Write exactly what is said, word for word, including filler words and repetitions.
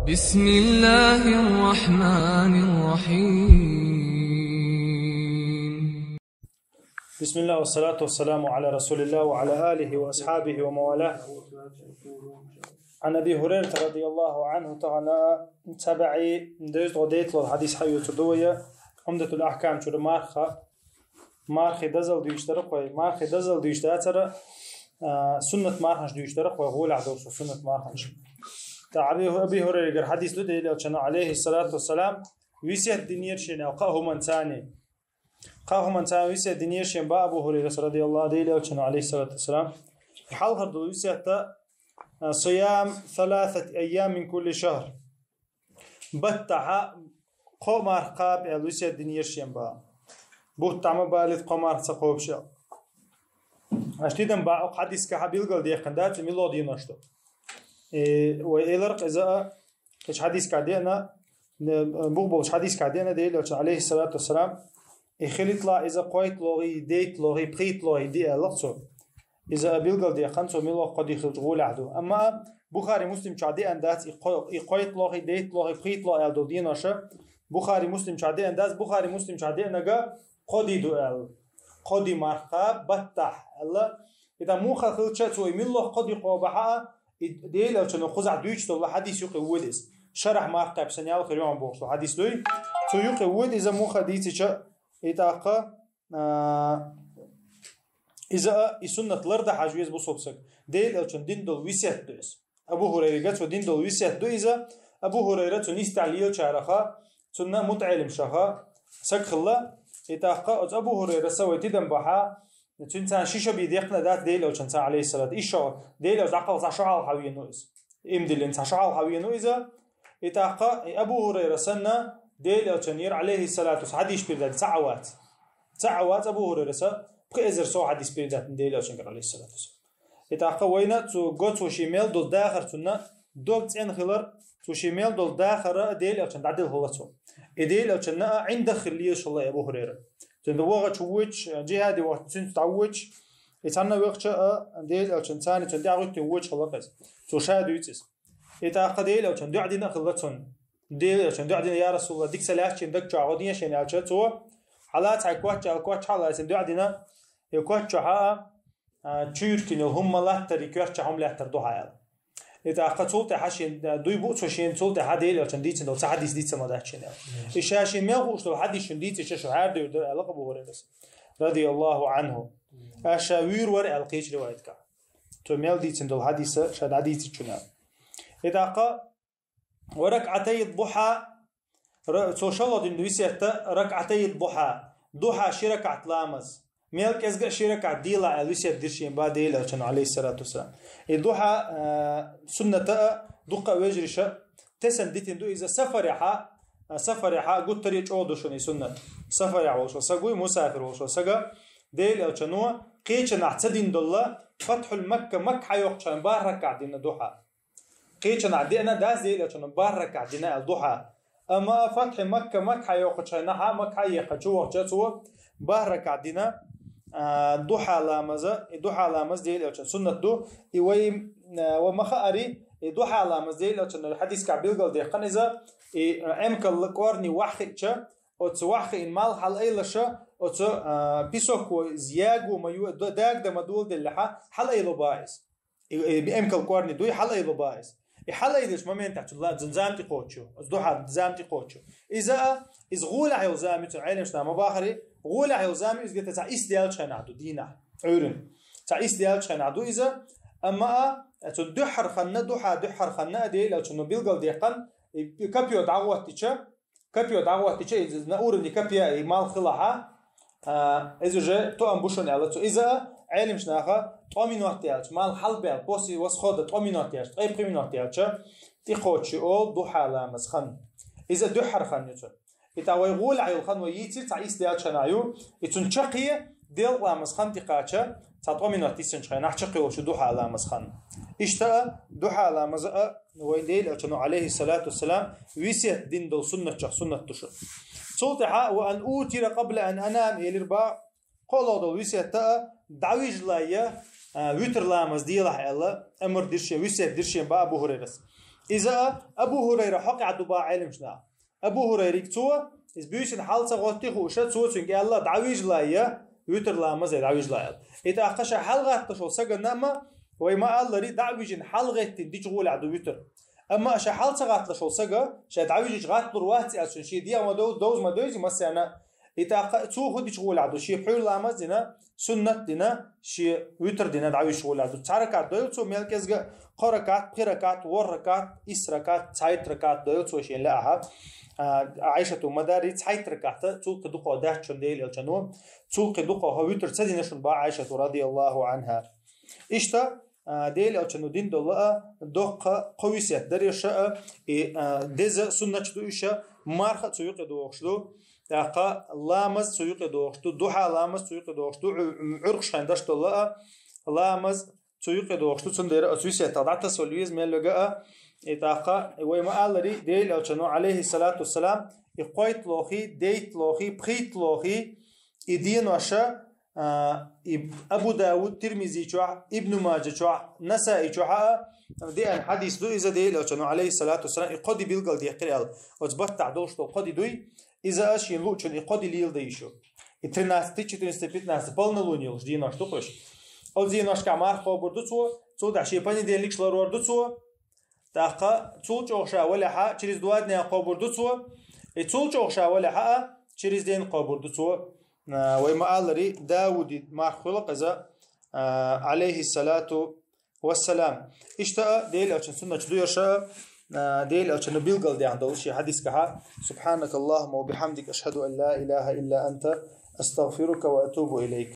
بسم الله الرحمن الرحيم. بسم الله والصلاة والسلام على رسول الله وعلى آله وأصحابه ومن والاه. عن أبي هريرة رضي الله عنه تعالى تبعي دوز غديت له الحديث حيو تدوية عمدة الأحكام شر مارخة. Мархи дазал дуьйцуш дара кхой, мархи дазал дуьйцуш дацара, а, суннат марханаш дуьйцуш дара кхой, гӀолехь долуш суннат марханаш. ТӀаккха Аби, Аби Хурайрагара хьадис ду, Делан Элчано, алейхиссалату вассалам, весет динера шена, кхаа хӀуманца. Кхаа хӀуманца весет динера шен ба Абу Хурайрас, радияллаху, Делан Элчано, алейхиссалату вассалам. Хьалхара долу весет, а, صيام ثلاثة أيام من كل شهر. Баттахь кхо марха кхаба аьлла весет динера шен ба. Бутт ма балийта кхо марха ца кхобуш аьлла. Аша тидам бахьа хьадисехь билгалдаьккхина дац, муьлха денош ду. Э, вай элира иза а, кхечу хьадисехь деана, э, бух болчу хьадисехь деана, Делан Элчано, алейхиссалату вассалам, и хилитлахь иза кхойтталгӀий, дейтталгӀий, пхийтталгӀий ди аьлла цо. Иза а билгалдаьккхина цо, муьлха кхо ди хилча гӀолехь ду. Амма Бухари, Муслим чохь деана дац и кхо-, и кхойтталгӀий, дейтталгӀий, пхийтталгӀий аьлла долу денош. Бухари, Муслим чохь деана дац, Бухари, Муслим чохь деанарг кхо ди ду аьлла. Кхо ди марха кхаба баттахь аьлла. И тӀаккха муха хилча цо и муьлха кхо ди кхобахь а, и Делан Элчано кхузахь дуьйцуш долу хьадис юкъа вуьду иза. Шарахь марха кхаьбча санна ял хир ю бохуш долу хьадис дуй. Цу юкъа вуьду иза муха дийцича, и тӀаккха, а, иза а, и суннат лардан хьажа веза бусалба саг. Делан Элчано дина долу весет ду иза. Абу Хурайрага цо дина долу весет ду иза. Абу Хурайра цунна йистехь лелачараха, цунна мутаӀеллимаша саг хилла. И тӀаккха оцу Абу Хурайрас вай тидам бахьа, цуьнан царна ши шабий декхна дац Делан Элчанца, алейхиссалату. Ишшо Делан Элча дӀакхалха цхьа шо хьалха веана ву иза. Имдиллина цхьа шо хьалха веана ву иза. И тӀаккха и Абу Хурайра санна, Делан Элчанера, алейхиссалату, хьадис передать ца а вац. Ца а вац Абу Хурайраса, пхи эзар сов хьадис передать Делан Элчанера, алейхиссалату. И тӀаккха вайна цо го, цо шен мел долу дахар цунна дог цӀена хилар, цо шен мел долу дахар а Делан Элчанна дӀаделла хилла цо. И Делан Элчанна а ӀиндагӀ хилла лелаш хилла Абу Хурайра. Цуьнан вогӀучу вочу, джихаде вахча цуьнца дӀавочу, и цхьанна вехча а Делан Элчанца цуьнан тӀаьхьа гӀуьттина вочу хилла иза. Цо ша дуьйцу иза. И тӀаккха Делан Элчанна дуӀа дина а хилла цунна. Делан Элчанна дуӀа дина, я Расулаллах, дика ца лаьцча даг чохь гӀо ден шена аьлча, цо хьала цхьа коч аьлла, коч хьала а, цуьнан дуӀа дина, и коч чохь а, а, чуьйркина йолу хӀума латтарий, коьртачохь хӀума лаьттар ду хьан аьлла. И тӀаккха цул тӀаьхьа шен, а, дуй бу цо шена, цул тӀаьхьа Делан Элчанна дийцина долу цхьа хьадис дийца ма дац шена аьлла. И ша шен мел хууш долу хьадис шуна дийцича, шу хьаьрдуьйр дара аьлла Абу Хурайрас, радияллаху анху. Аша ша вуьйр вара аьлла кхечу риваятехь. Цо мел дийцина долу хьадис ша дӀадийцича шуна аьлла. И тӀаккха وركعتي الضحى, ра-, цо шолгӀа дина весет, ركعتي الضحى, духьа ши ракаӀат ламаз. Мел кӀезга а ши ракаӀат делахь аьлла весет дира шен ба Делан Элчано, алейхиссалату вассалам. И духьа, а, суннат а дуккха а вежариша тесна дитина ду иза сафарехь а, а, сафарехь а гуттар а чӀогӀа ду шуна и суннат. Сафарехь волуш волу саг вуй, мусафир волуш волу сага Делан Элчано кхечанахь ца дина долла, Фатхьул Макка, Макка хьайоккхучу хенахь бархӀ ракаӀат дина духьа. Кхечанахь деана дац Делан Элчано бархӀ ракаӀат дина аьлла духьа. Амма Фатхьи Макка, Макка хьайоккхучу хенахь, Макка хьаеккхича вахча цо бархӀ ракаӀат дина, а, духьа ламаза, и духьа ламаз Делан Элчанан суннат ду. И вай, а, ва ма хаари, и духьа ламаз Делан Элчано хьадисехь билгалдаьккхина иза, и, а, эмкал кӀорни ваьхьа хиъча, оцу ваьхьа хиъна мал хьалаайлаша, оцу, а, песок вай яго ма ю-, д-, дагда ма доладеллехьа, хьалаайла ба иза. И, и, эмкал кӀорни дуй, хьалаайла ба иза. И хьалаайлачу моментехь цу ла-, зу-, зама тӀекхочу, оцу духьа зама тӀекхочу. Иза а, иза гӀолехь йолу зама ю, цу Ӏеламнаха ма бахари, гӀолехь йолу зама ю, иза гетта цхьа исс даьллачу хенахь ду, дийнахь, Ӏуьйран. Цхьа исс даьллачу хенахь ду иза, амма а, цу дуьххьара ханна, духьа дуьххьара ханна а Делан Элчано билгалдаьккхина, и копьё дӀагӀоттича, копьё дӀагӀоттича, иза на уровне копья и мал хилахьа, а, иза уже тоам бу шуна аьлла цо. Иза а, Ӏеламнаха, ткъа минот яьлча, мал хьалабаьлла, после восхода ткъа минот яьлча, ткъе пхи минот яьлча, тӀекхочу олу духьа ламаз хан. Иза дуьххьара хан ю цуьнан. И тӀаккха вай гӀолехь йолу хан вай йийцира цхьа исс даьллачу хенахь ю, и цуьнан чаккхе делкъа ламаз хан тӀекхача, цхьа ткъа минот йиссинчу хенахь чаккхе йолчу духьа ламаз хан. Иштта а духьа ламаз а вайн Делан Элчано, алейхиссалату вассалам, весет дина долу суннатчех суннат ду шу. Цул тӀаьхьа, وأن أوتر قبل أن أنام, элира ба, кхоалгӀа долу весет а дӀавижалайя, а, витр ламаз делахь аьлла, амар дира шен, весет дира шен ба Абу Хурайрас. Иза а Абу ХӀурайра хьокъехь ду боху Ӏеламнаха. Абу ХӀурайриг цо, иза буьйсанна хьал ца гӀоттий хууш, цо цуьнга аьлла, дӀавижалайя, витр ламаз дӀавижалайя. И тӀаккха ша хьал гӀатталуш волу сагана а, вай ма-аллара, дӀа а вижина хьал гӀеттина дича гӀолехь ду витр. Амма ша хьал ца гӀатталуш волу сага, ша дӀавижича гӀатталур вац аьлла, шен дегӀ ма дов-, довза ма девзи массарна. И тӀаккха цо хӀун дича гӀолехь ду, шен пхьуьйра ламаз дина, суннат дина, шен витр дина дӀавижича гӀолехь ду. Цхьа ракаӀат дойла цо мел кӀезга, кхо ракаӀат, пхи ракаӀат, ворхӀ ракаӀат, исс ракаӀат, цхьайтта ракаӀат дойла цо шен лаахьа. А, Ӏайшата ма-дарра, цхьайтта ракаӀат, цул кхин дукха дац шуна Делан Элчано, цул кхин дукха хӀо витр ца дина шуна боху Ӏайшата радияллаху Ӏанха. Иштта, а, Делан Элчано дина долу а, доккха кхо весет дара ша а, и, а, деза суннаташ ду уьш а, марха а цу юкъе догӀуш ду, тӀаккха ламаз цу юкъе догӀуш ду, духьа ламаз цу юкъе догӀуш ду, Ӏу-, Ӏу-, Ӏуьркъаш хьайн даш долу а, ламаз цу юкъе догӀуш ду, цундела оцу весетах дӀатасавала веза мел вега а, и тӀаккха вай ма-аллара, Делан Элчано, Ӏалайхиссалату вассалам, и кхойтталгӀий, дейтталгӀий, пхийтталгӀий, и денош а, а, и Абу Дауд, Тирмизи чохь, Ибн Мажа чохь, Насаи чохь а, деана хьадис ду иза Делан Элчано, Ӏалайхиссалату вассалам, и кхо де билгалдаьккхира аьлла. Оцу баттахь долуш долу кхо де дуй, иза а шена луучунна и кхо де леладо йиш ю. И тринадцатый, четырнадцатый, пятнадцатый полнолуние йолуш денош ду кхуьш. Оцу деношкахь марха кхобур ду цо, цул тӀаьхьа шен понедельникаш лорур ду цо, тӀаккха цул чӀогӀа ша валехьа, через два дня кхобур ду цо, и цул чӀогӀа ша валехьа а, через день кхобур ду цо. А, вай ма-аллара, Дауди марха хуьлу-кх иза, а, Ӏалайхиссалату вассалам. Иштта а Делан Элчанан суннаташ ду уьш а, а, Делан Элчано билгалдаьхна долу шен хьадисехь: «سبحانك اللهم وبحمدك، أشهد أن لا إله إلا أنت، أستغفرك وأتوب إليك».